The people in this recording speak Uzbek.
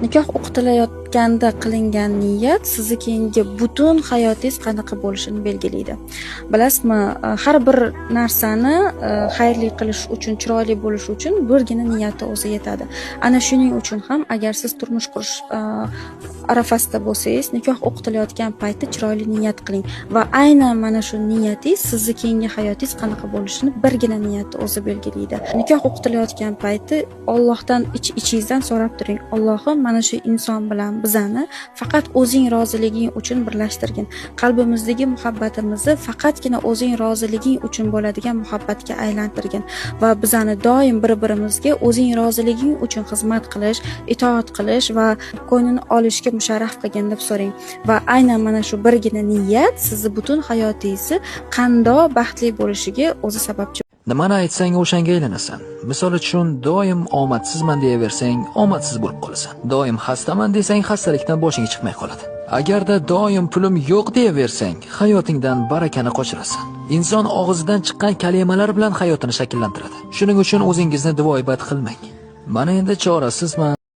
Nikoh o'qitilayotganda qilingan niyat sizni keyingi butun hayotingiz qanaqa bo'lishini belgilaydi. Bilasizmi, har bir narsani xayrli qilish uchun, chiroyli bo'lishi uchun birgina niyati o'zi yetadi. Ana shuning uchun ham agar siz turmush qurish arafasida bo'lsangiz, nikoh o'qitilayotgan paytda chiroyli niyat qiling va aynan mana shu niyatingiz sizni keyingi hayotingiz qanaqa bo'lishini birgina niyati o'zi belgilaydi. Nikoh o'qitilayotgan payti Allohdan ich ichingizdan so'rab turing: "Allohim, mana shu inson bilan bizani faqat o'zing roziliging uchun birlashtirgin. Qalbimizdagi muhabbatimizni faqatgina o'zing roziliging uchun bo'ladigan muhabbatga aylantirgin va bizani doim bir-birimizga o'zing roziliging uchun xizmat qilish, itoat qilish va ko'nglini olishga musharraf qilgin", deb so'rang. Va aynan mana shu birgina niyat sizni butun hayotingizni qandoq baxtli bo'lishiga o'zi sababchi. Nimani aytsang, o'shanga aylanasan. Misol uchun, doim omadsizman deyaversang, omadsiz bo'lib qolasan. Doim xastaman desang, xastalikdan boshing chiqmay qoladi. Agarda doim pulim yo'q deyaversang, hayotingdan barakani qochirasan. Inson og'zidan chiqqan kalimalar bilan hayotini shakllantiradi. Shuning uchun o'zingizni duoibad qilmang. Mana endi chorasizman.